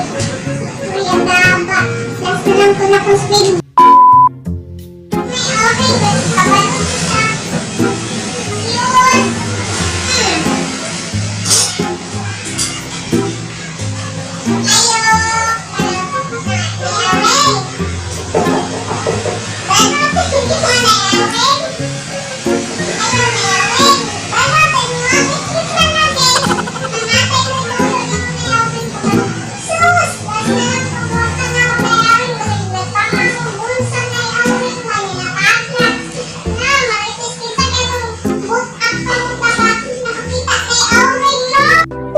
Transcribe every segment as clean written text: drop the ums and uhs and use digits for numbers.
Uy, ang daba. Last na lang ko na kong speed. May okay, kabalo siya. Yun. Ayo. Ayo.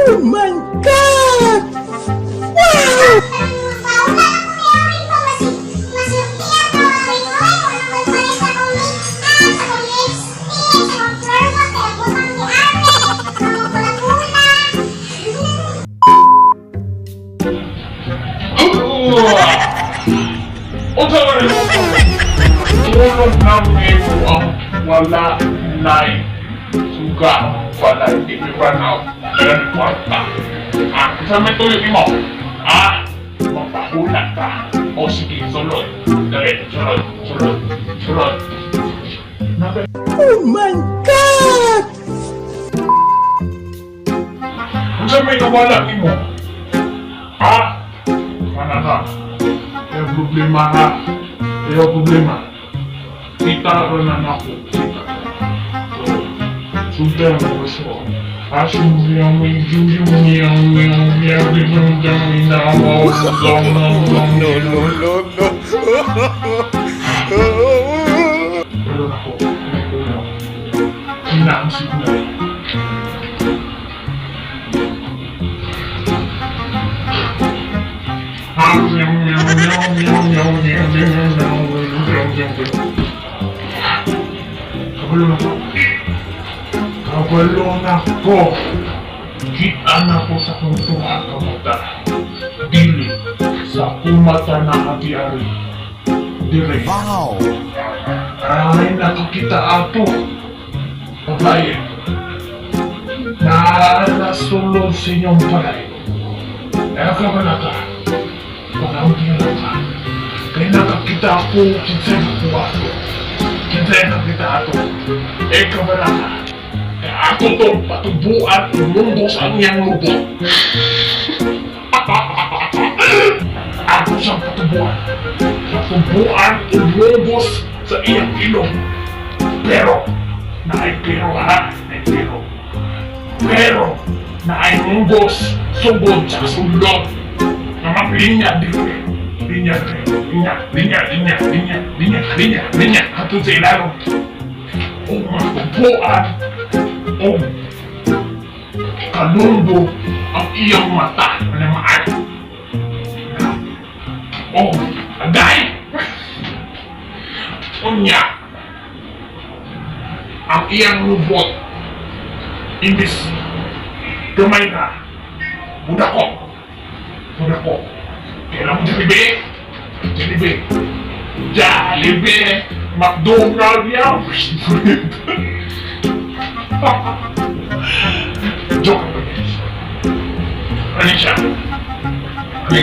Oh my God! Wow! Unsa man imo? Tulong lang nimo ang wala nay suga, wala di mi run out. Kaya ni kwarta. Ah, unsa may tuyo nimo? Ah, magpahula ka. O sige, sulod. Dali, sulod, sulod, sulod. Oh my God! Unsa may nawala nimo? Ah, kana na. Kaya problema ha. Kaya problema. Kita rin na nako. Kita. So, sundan mo siya. No, no, no, no. Pero nako, may kulang. Hina ang signal. Kabalo na ko. Kabalo na ko. Kita na ko sa kong tuha ka mata. Dili sa akong mata na agi-ari. Dire. Wow! Ay, nakakita ato. Babae. Nanasulod sa inyong balay. Nakakabala ka. Pag-ampi na ka. Kaya nakakita ako, kinsay nakuha ato. Kinsay nakita ato. Eh, kabala ka. Kaya ako itong patubuan ang mundo sa iyang lubot. Ako siyang patubuan. Patubuan ang lubos sa iyang ilong. Pero, naay pero ha, naay pero. Pero, naay munggos, sugod sa sulod. Mga linya dire. Linya dire. Linya, linya, linya, linya, linya, linya, linya. Hatod sa ilalom. O matubuan o kalundo ang iyang mata. Ano maay? Oh, agay! Unya, ang iyang lubot, imbis gamay na, budako, budako. Kailan mo Jollibee? Jollibee. Jollibee! McDonald yan! Joke lang, guys. Ano siya? Ano?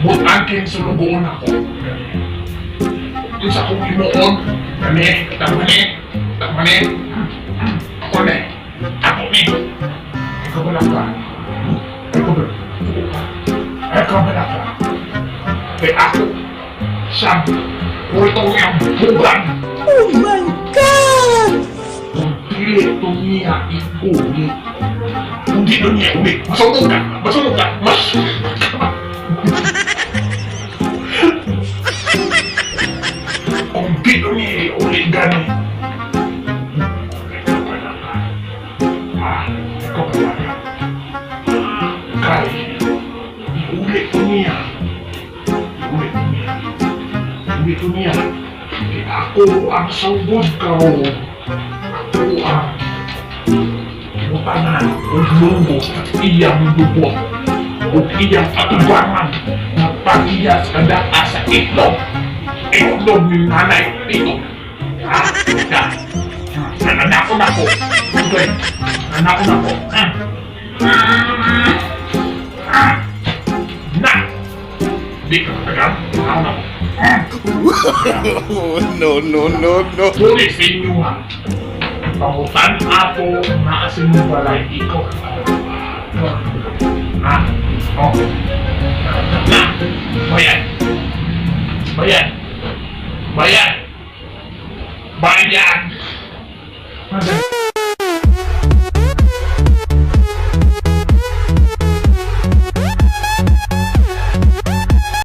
Butan kayong sulugoon ako. Unsa akong himuon, kani, tama ni, tama ni, ako ni, ako ni. Ikaw ba lang ka? Ikaw ba? Ikaw ba lang ka? Kaya ako, siyang, pultong iyang bugan. Oh my God! Kung dili ito niya iuli, kung di ito niya uli, masunog ka, masunog ka, masunog ka. Kung di ito niya iuli, gani. Ikaw pa lang ka. Ha? Ikaw pa lang ka. Kay, iuli ito niya. Iuli ito niya. Iuli ito niya. Kaya ako ang sugod karon. Ako ang butangan o lunggo sa iyang lubot o iyang atubangan na pagiyas kada sa itlog. Itlog ni nanay dito. Ha? Ha? Nananako na ko. Okay. Nananako na ko. Ah. Ah. No, no, no, no. Dili sa inyo ha. Pangutan ato naa sa inyong balay ikaw. Ha? Oh. Na. Bayan. Bayan. Bayan. Bayan.